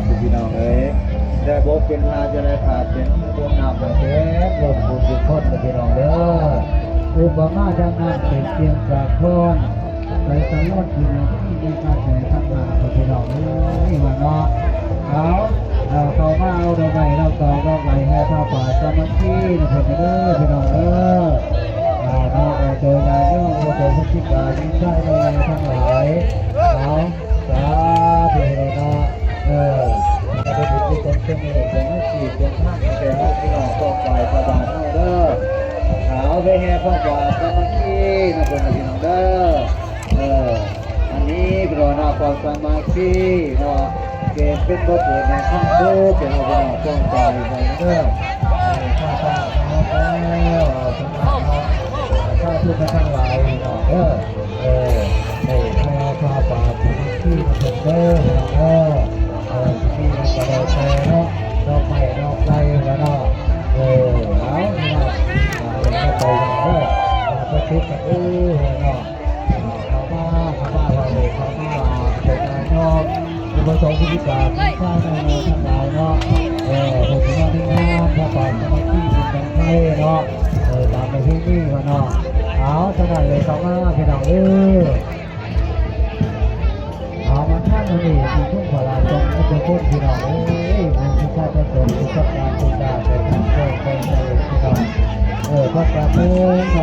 ພີ່ນ້ອງເອີຍ ແລະ ບົກເປັນຫາຈະໄດ້ຂາດເປັນພວກນ້ຳໃຫ້ເຕັມລົ້ນຜູ້ທຸກຄົນເດີພີ່ນ້ອງເດີ. ອຸປະມາດັ່ງນ້ຳເປັນຈຽງສາຄອນ ໄປຕະຫຼອດຢູ່ໃນທີ່ມີການແຜ່ທັງຫຼາຍເດີພີ່ນ້ອງເອີຍ ວ່າເນາະ. ເອົາ ເຂົ້າມາເອົາດອກໄມ້ດອກຕອກດອກໄມ້ແຫ່ຜ້າປ່າສາມັກຄີນຳເພິ່ນເດີພີ່ນ້ອງເດີ. ເອົາເນາະ ໂດຍນາຍໂຍມ ໂດຍຜູ້ພິການ ຍິງຊາຍແມ່ຍິງທັງຫຼາຍ ເອົາ ສາທຸເນາະ ເອີ ໃຫ້ໄດ້ບຸນກຸສົນເຊິ່ງນີ້ ເປັນອາຊີບ ເປັນທານແກ່ເຮົາພີ່ນ້ອງ ຂອງຝ່າຍຊາວບ້ານເຮົາເດີ. ເອົາ ໄປແຫ່ຜ້າປ່າສາມັກຄີນຳເພິ່ນພີ່ນ້ອງເດີ. ເອີ ອັນນີ້ເພິ່ນວ່ານະ ຄວາມສາມັກຄີເນາະ ເປັນ ເປັນບົດເລີນໃນຄຳໂຕ ເປັນເອົາພີ່ນ້ອງປ້ອງໄປເດີ. ເອີ ຂ້າພະເຈົ້າເນາະ ເອີ ສາທຸກັນທັງຫຼາຍເນາະ ເອີ. ເອີ ໃຫ້ແຜ່ຜ້າປ່າສາມັກຄີນຳເພິ່ນເດີ ເອີ ເອີ ຊິມີຫຍັງກະແລ້ວແຕ່ເນາະ ດອກໄມ້ດອກໄຟລະເນາະ ເອີ ເອົາ ພີ່ນ້ອງ ເອີ ເຂົ້າໄປເດີ ປະຕິດກັນເດີເນາະ ເຂົ້າມາ ເຂົ້າມາ ເຂົ້າມາ ເຂົ້າມາ ເປັນນາຍອກ ຜູ້ປະສົງພິທີການ ຊາວແມ່ຍິງທັງຫຼາຍເນາະ ເອີ ຜູ້ທີ່ມາໃນງານຜ້າປ່າສາມັກຄີບຸນບັ້ງໄຟເນາະ ເອີ ຕາມປະເພນີວ່າເນາະ ເອົາ ສະນັ້ນເລີຍ ເຂົ້າມາ ພີ່ນ້ອງເອີຍ. ເອົາ ມາທານມື້ນີ້ ທີ່ຄຸນພະລາສົງທຸກຄົນ ພີ່ນ້ອງເອີຍ ມີທີ່ຊາດປະສົງ ທີ່ຈັດການ ທີ່ຈາໄປທາງເຊີງໄປໃສ່ ພີ່ນ້ອງ ເອີ ພັກກາເພິ່ນ ເ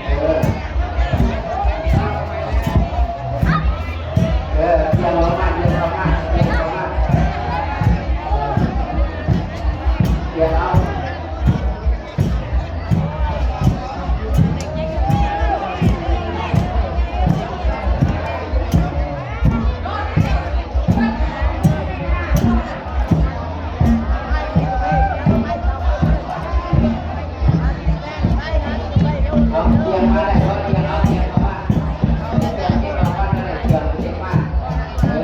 ເອີ ເອີ ທ່ຽງລົງມາ ທ່ຽງລົງມາ ທ່ຽງລົງມາ ທ່ຽງເອົາ. ເອົາ ທ່ຽງມາໄດ້ບໍ່? ທ່ຽງເອົາ ທ່ຽງເຂົ້າມາ ເອົາ ທ່ຽງເຂົ້າມາໄດ້ ທ່ຽງ ທ່ຽງມາ ເອີ.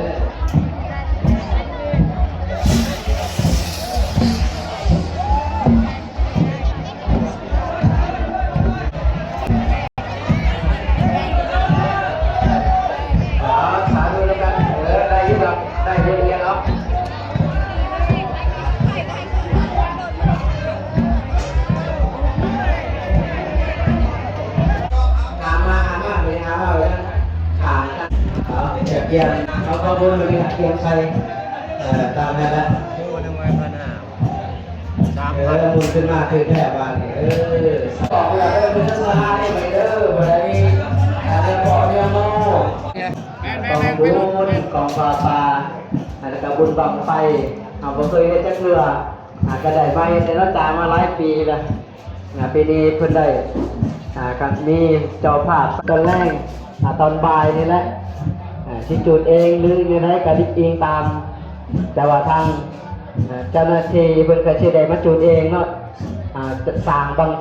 ເອົາ ສາທຸນຳກັນ ເອີ ໄດ້ຢູ່ດອກ ໄດ້ຢູ່ ທ່ຽງເອົາ. ຕາມມາ ຕາມມາ ໄປຫາເວົ້າເລື່ອງຂ້າງກັນ ເອົາ ຈະກຽມ ເອົາ ຂອບຄຸນ ໄປກຽມໃສ່ ເອີ ຕາມນັ້ນລະ ສາມພັນ ເອີ ໝູນຂຶ້ນມາຄືແທ້ບາດນີ້ ເອີ ບອກເດີ ເອີ ເພິ່ນຈະສະຫຼາດໃຫ້ໄປເດີ ບໍ່ໄດ້ມີ ເອີ ເບາະເມຍໂມ ກອງບຸນ ກອງຜ້າປ່າ ແລ້ວກະບຸນບັ້ງໄຟ ເຮົາບໍ່ເຄີຍເຮັດຈັກເທື່ອ ຫາກະໄດ້ມາເຮັດແລ້ວ ຈ່າຍມາຫຼາຍປີແລ້ວ. ອ່າ ປີນີ້ເພິ່ນໄດ້ ອ່າ ກະມີເຈົ້າພາບຕອນແລງ ອ່າ ຕອນບ່າຍນີ້ແຫຼະ ອ່າ ຊິຈູດເອງ ຫຼື ແນວໃດກະອີງຕາມ ແຕ່ວ່າທາງ ອ່າ ເຈົ້າໜ້າທີ່ເພິ່ນກະຊິໄດ້ມາຈູດເອງເນາະ ອ່າ ສ້າງບັ້ງໄຟ